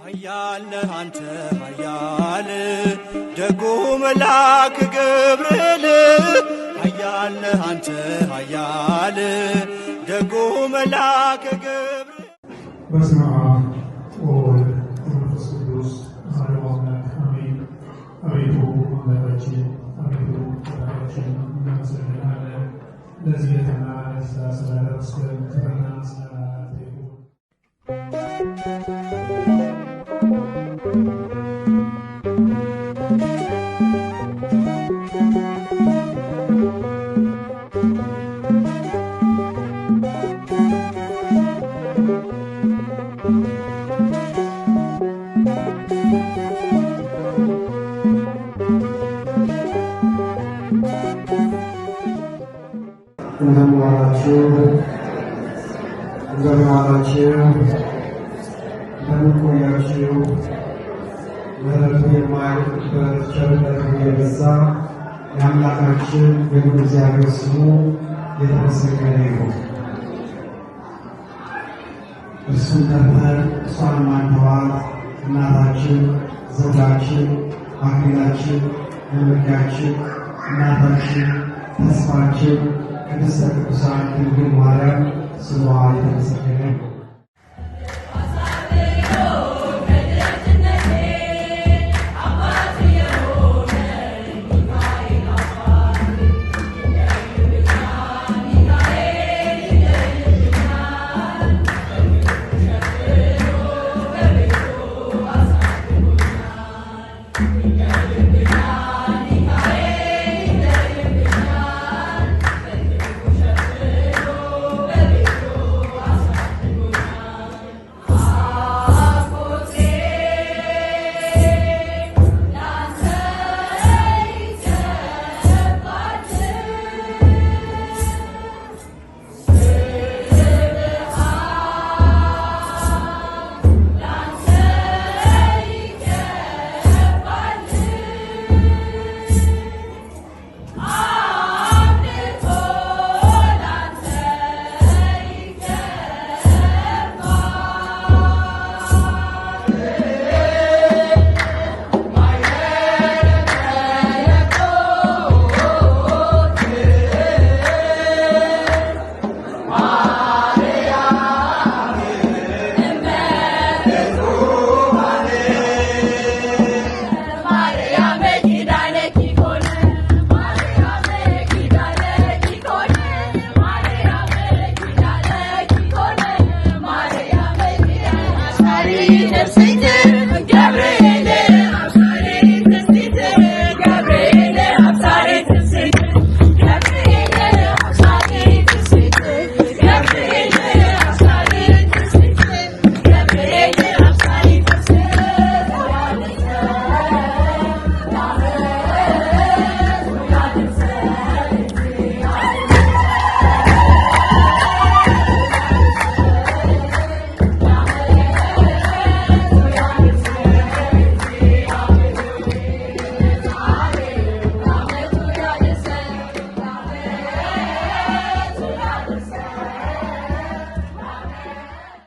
ኃያል ነህ አንተ ኃያል ደጉ መልአክ ገብርኤል ኃያል ነህ አንተ ኃያል ደጉ መልአክ ገብርኤል። በስመ አብ ወወልድ ወመንፈስ ቅዱስ አሐዱ አምላክ አሜን። አቤቱ አምላካችን፣ አቤቱ ፈጣሪያችን እናመሰግንሃለን። ለዚህ ዕለትና ለዚህ ሰዓት ስላደረስከን ክብርና ምስጋና ላንተ ይሁን። እንደምን ዋላችሁ? እንደምን ዋላችሁ? እንደምን ቆያችሁ? ምሕረቱ የማያልቅበት ቸርነቱ የበዛ የአምላካችን የልዑል እግዚአብሔር ስሙ የተመሰገነ ይሁን። እርሱን ጠርተን እሷን ማንተዋት እናታችን፣ ዘውዳችን፣ አክሊላችን፣ መመኪያችን፣ እናታችን፣ ተስፋችን ቅድስተ ቅዱሳን ድንግል ማርያም ስሟ የተመሰገነ ይሁን።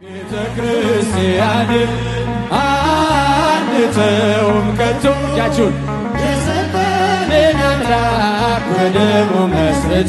ቤተ ክርስቲያንን አንተውም ከቶ እጃችሁን የሰጠንን አምላክ በደሙ መስርቶ።